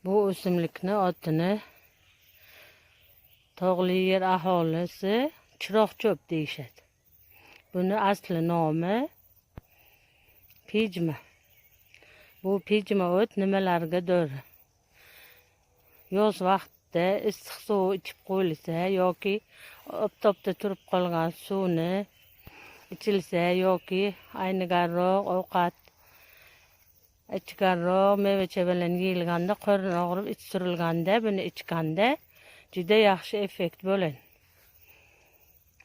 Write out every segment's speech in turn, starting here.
Bu o'simlikni otini tog'li yer aholisi chiroqcho'p deyishadi. Buni asli nomi pijma. Bu pijma o't nimalarga dori? Yoz vaqtida issiq suv ichib qo'yilsa yoki oftobda turib qolgan suvni ichilsa yoki ayniganroq ovqat ichganroq meva-chevalarni yeyilganda, qorin og'rib ich surilganda buni ichganda juda yaxshi effekt bo'ladi.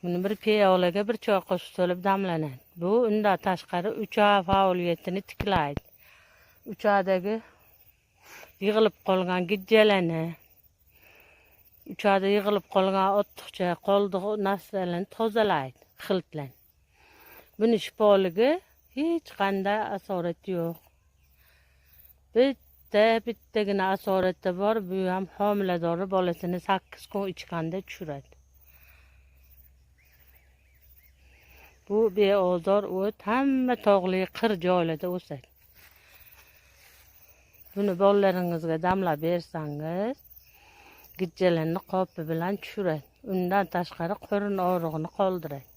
Buni bir piyolaga bir choy qoshiq solib damlanadi. Bu undan tashqari ucha faoliyatini tiklaydi. Uchadagi yig'ilib qolgan gijjalarni, uchada yig'ilib qolgan ortiqcha qoldiq narsalarni tozalaydi, xiltlarni. Buni shifoligi hech qanday asorati yo'q. Bitta bittagina asorati bor, bu ham homilador bolasini 8 kun ichganda tushiradi. Bu beozor o't hamma tog'li qir joylarda o'sadi. Buni bolalaringizga damlab bersangiz, gijjalarni qopi bilan tushiradi. Undan tashqari qorin og'rig'ini qoldiradi.